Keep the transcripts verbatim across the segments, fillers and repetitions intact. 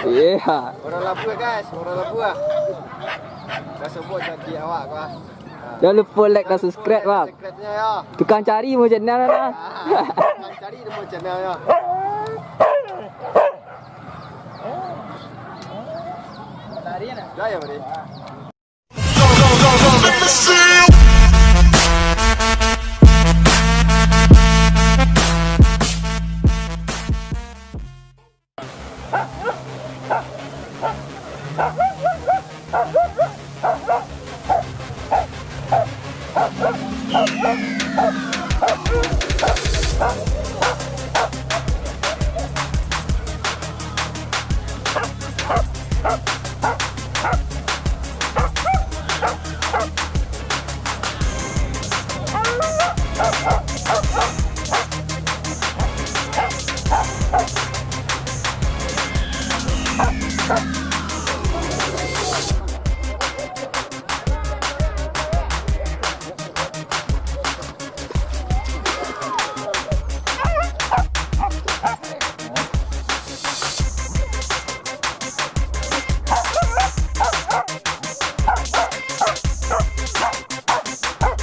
Iya. Orang Labuah, guys, orang Labuah. Dah sebut kaki awak, gua. Jangan lupa like dan subscribe, bang. Subscribe-nya, ya. Tukang cari mo channel, nah. Ah, tukang cari mo channel, ya. Dah, ya, Bri?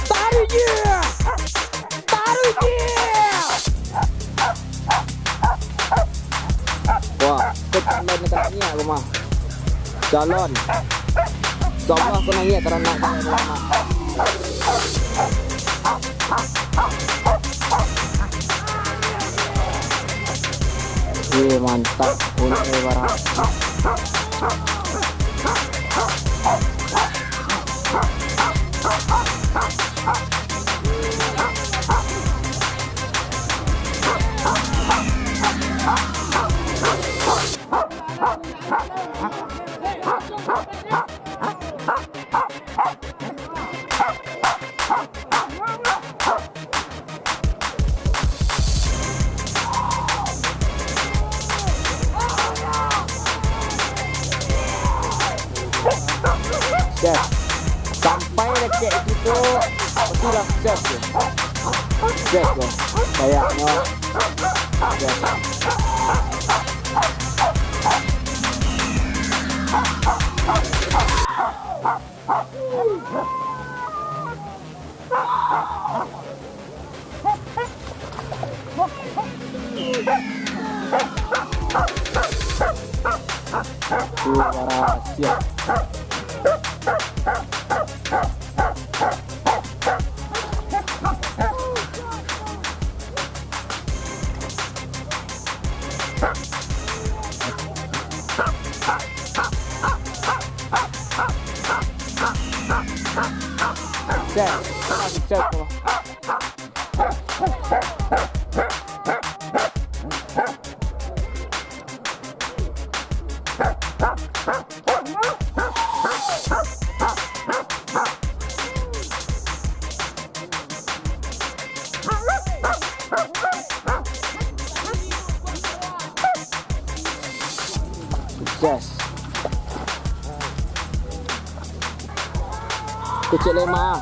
Taruh je! Taruh je! Wah, ko calon ni ka naiak ko mah. Calon. Insyaallah ko naiak taranak ko mah. Wih, mantap. Kulit barang. Sukses. Sampai dakek situ, pasti lah sukses tu. Sukses tu. Kayaknyo. Sukses. Suara siap. Set. Set. Sukses. Kecil lemah.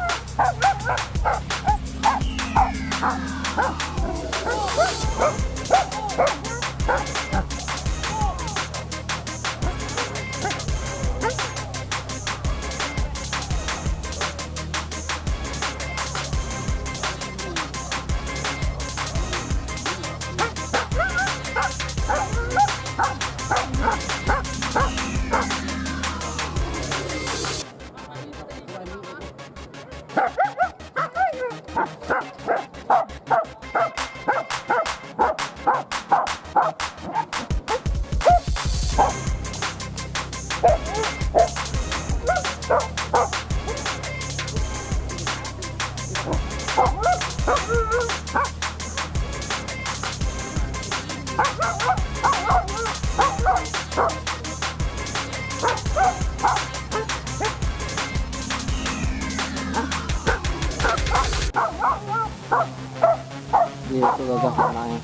Iyo, tu gagah panah, eh.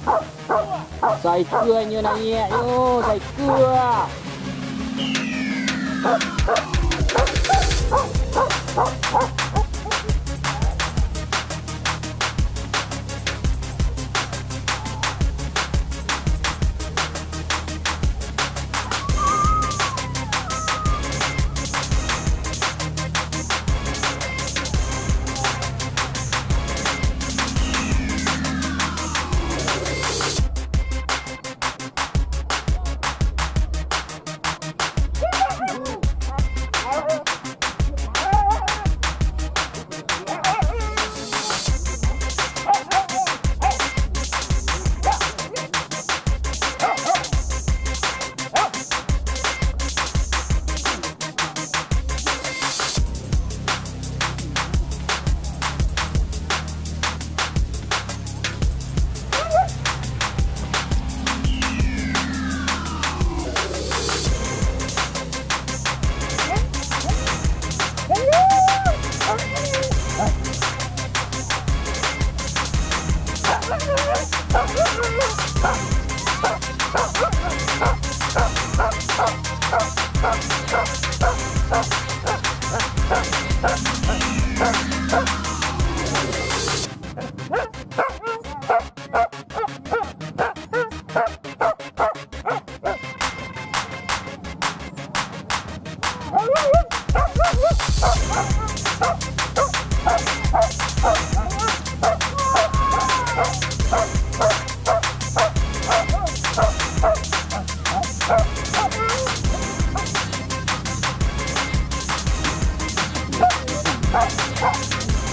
Saikua nyo naiak, yo, saikua.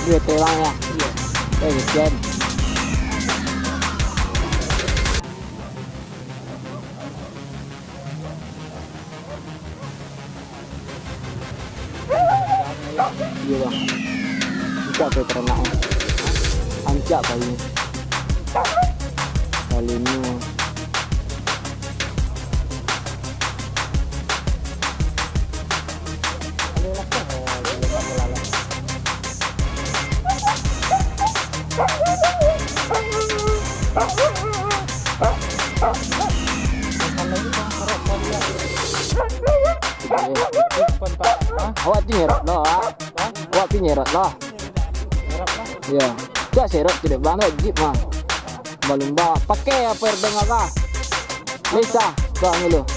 Dia telang ya. Eh, kesian. Iyo, Bang. Ancak pai taranak. Ancak pai. Kali ni. Awak tu nyerok lo, ah. Awak tu nyerok lo. Iyo. Cak serok tu dek bang, dek jip mah. Lumba-lumba. Pakai apo air bang apa? Lesa, bang dulu.